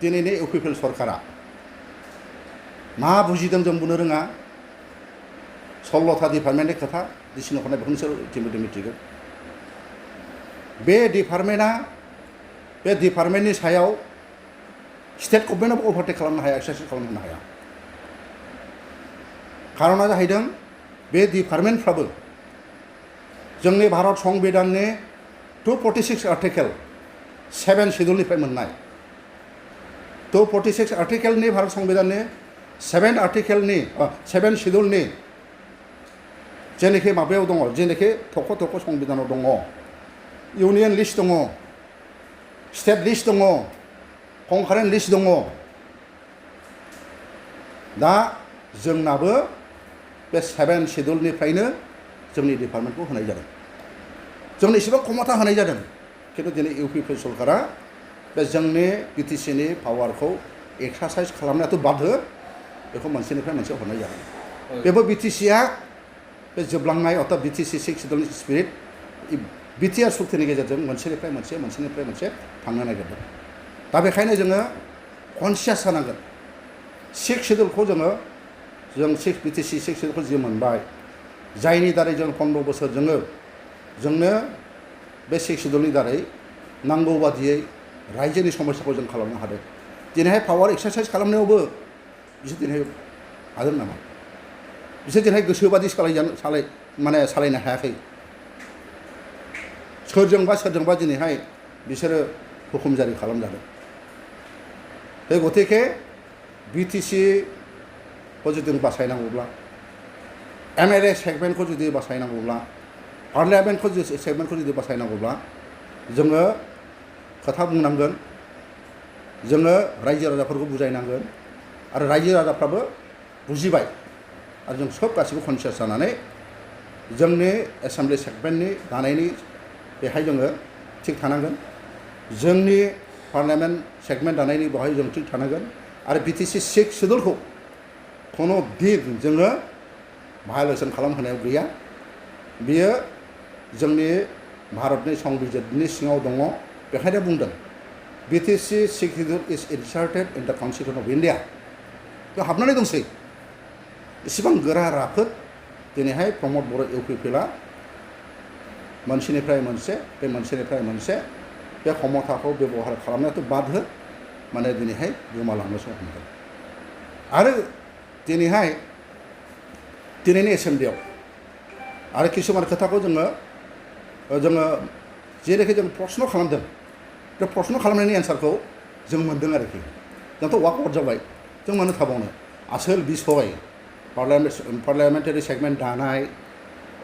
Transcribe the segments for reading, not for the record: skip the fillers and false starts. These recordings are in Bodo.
दिनैनि इउपिपिएल सरकारा मा बुजिदों जों बुंनो रोङा 16टा डिपार्टमेन्टनि खोथा डिसिनो हरनाय बेखौ नोंसोर इतिमध्य मिथिगौ बे डिपार्टमेन्टनि सायाव स्टेट गभर्नमेन्टआबो अभारटेक खालामनो हाया एक्सारसाइज खालामनो हाया खारना जाहैदों बे डिपार्टमेन्टफ्राबो जोंनि भारत संबिधाननि 246 आर्टिकेल 7 शेड्यूलनिफ्राय मोननाय 246 आर्टिकेलनि भारत संबिधाननि 7 आर्टिकेलनि 7 शेड्यूलनि जेनेखि माबायाव दङ जेनेखि थख' संबिधानाव दङ इउनियन लिस्ट दङ स्टेट लिस्ट दङ कंकारेन्ट लिस्ट दङ दा जोंनाबो बे 7 शेड्यूलनिफ्रायनो जोंनि डिपार्टमेन्टखौ होनाय जादों जोंनो एसेबां क्षमता होनाय जादों खिन्थु दिनै इउपिपिएल सरकारा बे जोंनि बिटिसिनि पावारखौ एक्सारसाइज खालामनायाथ' बाध्य बेखौ मोनसेनिफ्राय मोनसे हरनाय जादों बेबो बिटिसिया बे जोबलांनाय अर्थात बिटिसि 6 शेड्यूलनि स्पिरिट बिटिआर सुक्तिनि गेजेरजों मोनसेनिफ्राय मोनसे थांनो नागिरदों दा बेखायनो जोङो कनसियास जानांगोन 6 शेड्यूलखौ जों बिटिसि 6 शेड्यूलखौ जि मोनबाय जायनि दारै जों 15 बोसोर जोंनो बे 6 शेड्यूलनि दारै नांगौ बादियै रायजोनि समस्याखौ जों खालामनो हादों दिनैहाय पावार एक्सारसाइज खालामनायावबो बिसोर दिनै हादों नामा बिसोर दिनैहाय गोसोबादि सालायनो हायाखै सोरजोंबा दिनैहाय बिसोरो हुकुम जारि खालामजादों बे गतिके बिटिसिखौ जुदि बासायनांगौब्ला एमएलए सेगमेन्टखौ जुदि बासायनांगौब्ला पार्लियामेन्टखौ सेगमेन्टखौ जुदि बासायनांगौब्ला जोङो खोथा बुंनांगोन जोङो रायजो राजाफोरखौ बुजायनांगोन आरो रायजो राजाफ्राबो बुजिबाय आरो जों सब गासिबो कनसियास जानानै जोंनि एसेम्बलि सेगमेन्टनि दानायनि बेहाय जोङो थिग थानांगोन जोंनि पार्लियामेन्ट सेगमेन्ट दानायनि बेवहाय जों थिग थानांगोन आरो बिटिसि 6 शेड्यूलखौ खुनु दिन जोङो भायलेसन खालामहोनायाव गैया बियो जोंनि भारतनि संबिजिरनि सिङाव दङ बेखायनो बुंदों BTC 6 schedule is इनसार्टेड in the constitution of India बेयाव हाबनानै दंसै इसेबां गोरा राफोद दिनैहाय प्रमद बर' इउपिपिएलआ मोनसेनिफ्राय मोनसे बे क्षमताखौ बेबहार खालामनायाथ' बाध्य माने दिनैहाय गोमालांनोसो हमदों आरो दिनैनि एसेम्बलियाव आरो किसुमान खोथाखौ जोङो जेरैखि जों प्रश्न खालामदों बे प्रश्न खालामनायनि एन्सारखौ जों मोन्दों आरोखि जोंथ' वाकआउट जाबाय जों मानो थाबावनो आसोल बिसय पार्लियामेन्टारि सेगमेन्ट दानाय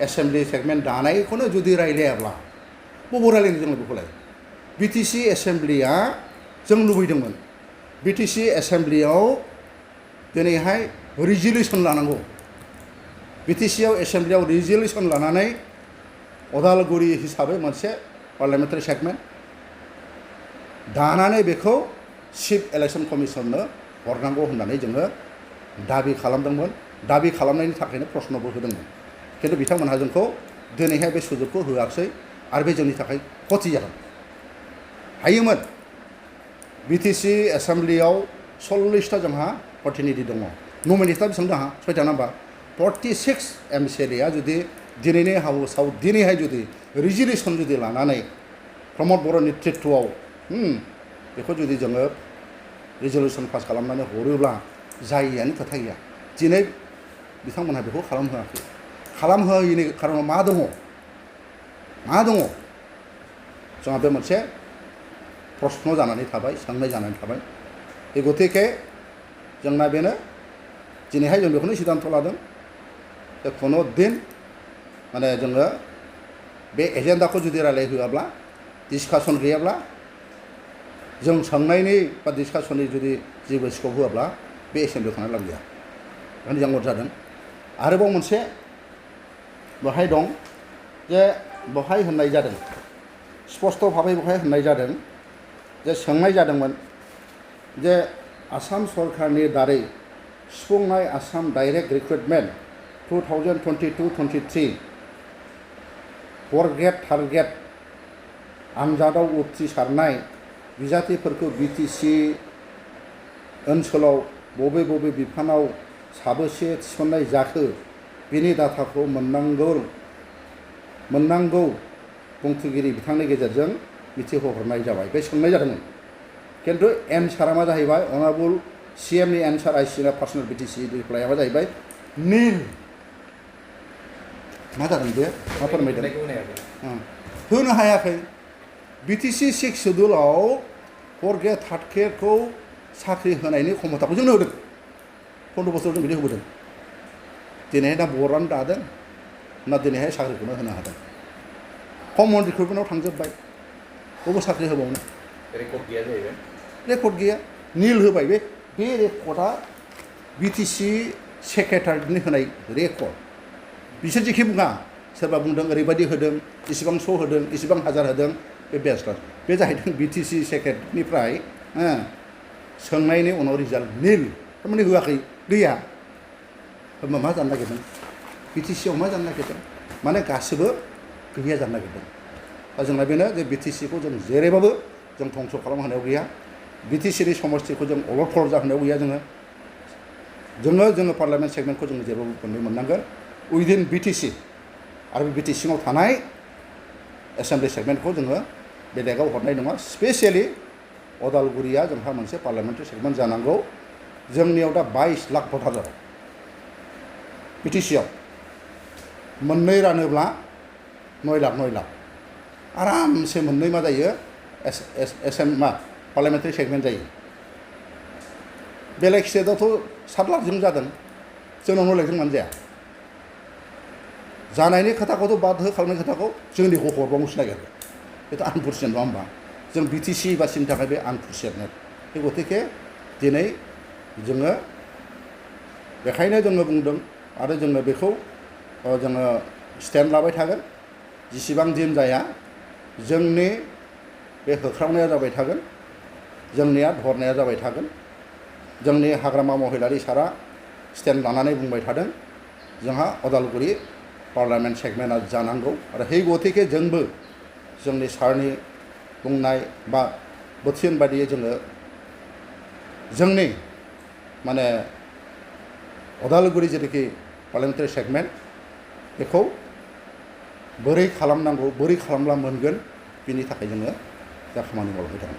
एसेम्बलि सेगमेन्ट दानायखौनो जुदि रायलायाब्ला बबाव रायलायनो जों बेखौलाय बिटिसि एसेम्बलिया जों लुबैदोंमोन बिटिसि एसेम्बलियाव दिनैहाय रिजलिउसन लानांगौ बिटिसिआव एसेम्बलियाव रिजलिउसन लानानै अदालगुरि हिसाबै मोनसे पार्लियामेन्टारि सेगमेन्ट दानानै बेखौ चिफ इलेक्शन कमिसननो हरनांगौ होननानै जोङो दाबि खालामदोंमोन दाबि खालामनायनि थाखायनो प्रश्नबो होदोंमोन खिन्थु बिथांमोनहा जोंखौ दिनैहाय बे सुजुगखौ होआखै आरो बे जोंनि थाखाय खथि जागोन हायोमोन बिटिसि एसेम्बलियाव 40टा जोंहा प्रतिनिधि दङ नमिनेटआ बेसेबां दङ 6टा नाम्बार 46 एमसिएलएआ जुदि दिनैनि हाउसआव दिनैहाय जुदि रिजलिउसन जुदि लानानै प्रमद बर' नेतृत्वआव बेखौ जुदि जोङो रिजलिउसन पास खालामनानै हरोब्ला जायियानो खोथा गैया दिनै बिथांमोनहा बेखौ खालामहोयैनि खारनाव मा दङ जोंहा बे मोनसे प्रश्न जानानै थाबाय सोंनाय जानानै थाबाय बे गतिके जोंना बेनो दिनैहाय जों बेखौनो सिद्धान्त लादों जे खुनु दिन माने जोङो बे एजेन्डाखौ जुदि रायलायहोआब्ला डिसकासन गैयाब्ला जों सोंनायनि बा डिसकासननि जुदि जेबो स्कप होआब्ला बे एसेम्बलियाव थांनो लाब गैया बेखायनो जों जादों आरोबाव मोनसे बेहाय दं जे बेहाय होननाय जादों स्पष्ट भाबै बेहाय होननाय जादों जे सोंनाय जादोंमोन जे आसाम सरकारनि दारै सुफुंनाय Assam direct recruitment 2022-23 4th grade 3rd grade आनजादाव उथ्रिसारनाय बिजाथिफोरखौ बिटिसि ओनसोलाव बबे बबे बिफानाव साबेसे थिसननाय जाखो बिनि डाटाखौ मोननांगौ बुंथिगिरि बिथांनि गेजेरजों मिथिहोहरनाय जाबाय बे सोंनाय जादोंमोन किन्तु एन्सारा मा जाहैबाय अनारेबल CMनि एन्सार आइसिना पार्सनेल BTC रिप्लाइआ मा जाहैबाय निल मा जादों बे मा फोरमायदों होनो हायाखै BTC 6 शेड्युलाव 4 ग्रेड 3 ग्रेडखौ साख्रि होनायनि क्षमताखौ जोंनो होदों 15 बोसोराव जों बिदि होबोदों दिनैहाय दा बर्डआनो दादों ना दिनैहाय साख्रिखौनो होनो हादों कमन रिक्रुटमेन्टआव थांजोब्बाय बबे साख्रि होबावनो रेकर्ड गैया जाहैबाय रेकर्ड गैया निल होबाय बे रेकर्डआ BTC सेक्रेटारिनि होनाय रेकर्ड बिसोर जेखि बुङा सोरबा बुंदों ओरैबायदि होदों इसिबां श' होदों इसिबां हाजार होदों बे बेस्लार बे जाहैदों BTC सेक्रेटारिनिफ्राय सोंनायनि उनाव रिजाल्ट निल थारमाने होआखै गैया होमबा मा जानो नागिरदों BTCआव मा जानो नागिरदों माने गासिबो गैया जानो नागिरदों दा जोंना बेनो जे BTCखौ जों जेरैबाबो जों धंस खालामहोनायाव गैया BTCनि समस्थिखौ जों अलट फलट जाहोनायाव गैया जोङो पार्लियामेन्ट सेगमेन्टखौ जों जेरावबो मोननांगोन उइदिन BTC आरो बे BTCआव थानाय एसेम्बलि सेगमेन्टखौ जोङो बेलेगाव हरनाय नङा स्पेसियेलि अदालगुरिया जोंहा मोनसे पार्लियामेन्टारि सेगमेन्ट जानांगौ जोंनियाव दा 22 लाख भटार जाबाय BTCआव मोननै रानोब्ला 9 लाख आरामसे मोननै मा जायो पार्लियामेन्टारि सेगमेन्ट जायो बेलेग स्टेटआवथ' 7 लाखजों जादों जोंनाव 9 लाखजों मानो जाया जानायनि खोथाखौथ' बाद हो खालामनाय खोथाखौ जोंनिखौ हरबावनोसो नागिरो बेथ' आनफरचुनेट नङा होमबा जों BTC बासिनो थाखाय बे आनफरचुनेट बे गतिके दिनै जोङो बेखायनो जोङो बुंदों आरो जोङो बेखौ जोङो स्टेन्ड लाबाय थागोन जेसेबां दिन जाया जोंनि बे होख्रावनाया जाबाय थागोन जोंनिया धरनाया जाबाय थागोन जोंनि हाग्रामा महिलारि सारा स्टेन्ड लानानै बुंबाय थादों जोंहा अदालगुरि पार्लियामेन्ट सेगमेन्टआ जानांगौ आरो हे गतिके जोंबो जोंनि सारनि बुंनाय बा बोथिन बायदियै जोङो जोंनि माने अदालगुरि जेनाखि पार्लियामेन्टारि सेगमेन्ट बेखौ बोरै खालामनांगौ बोरै खालामब्ला मोनगोन बिनि थाखाय जोङो दा खामानि मावलांबाय थागोन